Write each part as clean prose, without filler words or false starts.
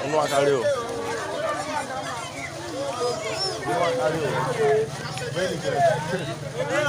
Ọnụ akarị o. Ọnụ akarị o. Very good.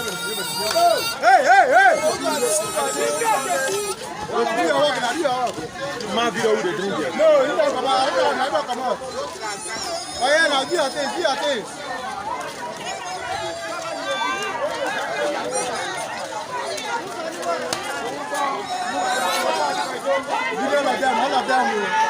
Hey, hey, hey! Do your work now, do your work. Man, video wey dey drink there. No, you don't come out, you don't come out. Oh yeah, now do your thing, do your thing. Video of them, all of them.